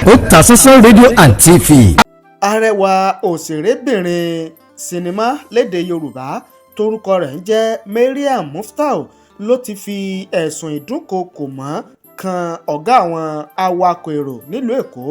Otasansan rédíò and TV. Arẹwà òṣèrébìnrin sinimá lédè Yorùbá tórúkọ rẹ̀ ń jẹ́ Mariam Muftau ló ti fi ẹ̀sùn ìdúnkookò mọ́ kan ọ̀gá àwọn awakọ̀ èrò nílùú Èkó,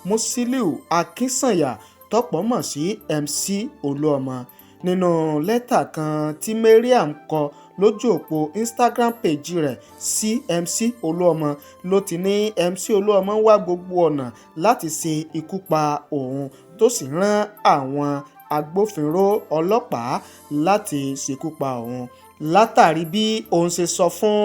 Musiliu Akinsanya, tọ́pọ̀ mọ̀ sí MC Olúọmọ. Nínú lẹ́tà kan tí Mariam kọ lójú òpó Instagram péèjì rẹ̀ sí MC Olúọmọ ló ti ní MC Olúọmọ ń wá gbogbo ọ̀nà láti ṣe ikú pa òun, tó sì rán àwọn agbófinró ọlọ́pàá láti ṣekú pa òun látàrí bí òun ṣe sọ fún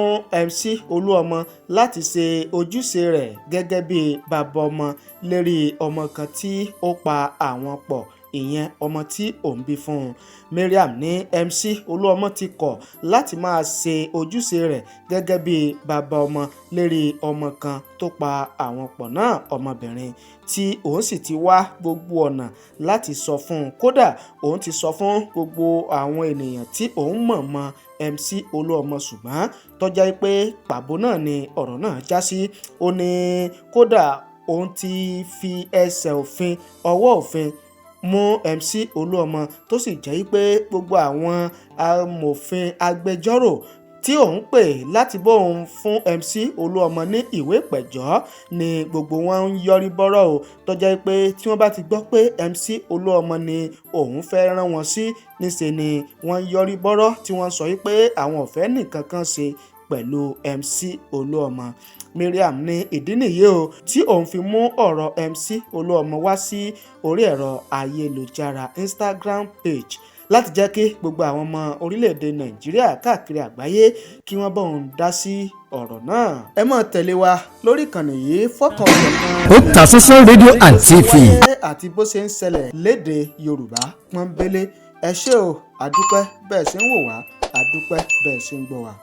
MC Olúọmọ láti ṣe ojúṣe rẹ̀ gẹ́gẹ́ bíi bàbá ọmọ lérí ọmọ kan tí ó pa àwọn pọ̀, ìyẹn ọmọ tí òun bí fún un. Mariam ní MC Olúọmọ ti kọ̀ láti máa ṣe ojúṣe rẹ̀ gẹ́gẹ́ bíi bàbá ọmọ lérí ọmọ kan tó pa àwọn pọ̀ náà, ọmọbìnrin tí òun sì ti wá gbogbo ọ̀nà láti sọ fún un. Kódà, òun ti sọ fún gbogbo àwọn ènìyàn tí òun mọ̀ mọ́ MC Olúọmọ, ṣùgbọ́n tó jẹ́ pé pàbó náà ni ọ̀rọ̀ náà já sí. Ó ní kódà òun ti fi ẹsẹ̀ òfin, ọwọ́ òfin mú MC Olúọmọ, tó sì jẹ́ pé gbogbo àwọn amòfin, agbẹjọ́rò tí òun pè láti bóun fún MC Olúọmọ ní ìwé ìpẹ̀jọ́ ni gbogbo wọn ń yọrí bọ́rọ̀ o, tó jẹ́ pé tí wọ́n bá ti gbọ́ pé MC Olúọmọ ni òun fẹ́ rán wọn sí, níṣe ni wọ́n ń yọrí bọ́rọ̀, tí wọ́n sọ pé àwọn ò fẹ́ nìkan kan ṣe pẹ̀lú MC Olúọmọ. Mariam ní ìdí nìyí o tí òun fi mú ọ̀rọ̀ MC Olúọmọ wá sí orí ẹ̀rọ ayélujára Instagram page láti jẹ́ kí gbogbo àwọn ọmọ orílẹ̀-èdè Nàìjíríà káàkiri àgbáyé kí wọ́n bá òun dá sí ọ̀rọ̀ náà. Ẹ máa tẹ̀lé wa lórí ìkànnì yìí fọ́kàn ọ̀jọ̀kan Otasansan rédíò and TV. àti bó ṣe ń ṣẹlẹ̀ lédè Yorùbá pọ́nbélé. Ẹ ṣé o, àdúpẹ́ bẹ́ẹ̀ ṣe ń wò wá, àdúpẹ́ bẹ́ẹ̀ ṣe ń gbọ́ wá.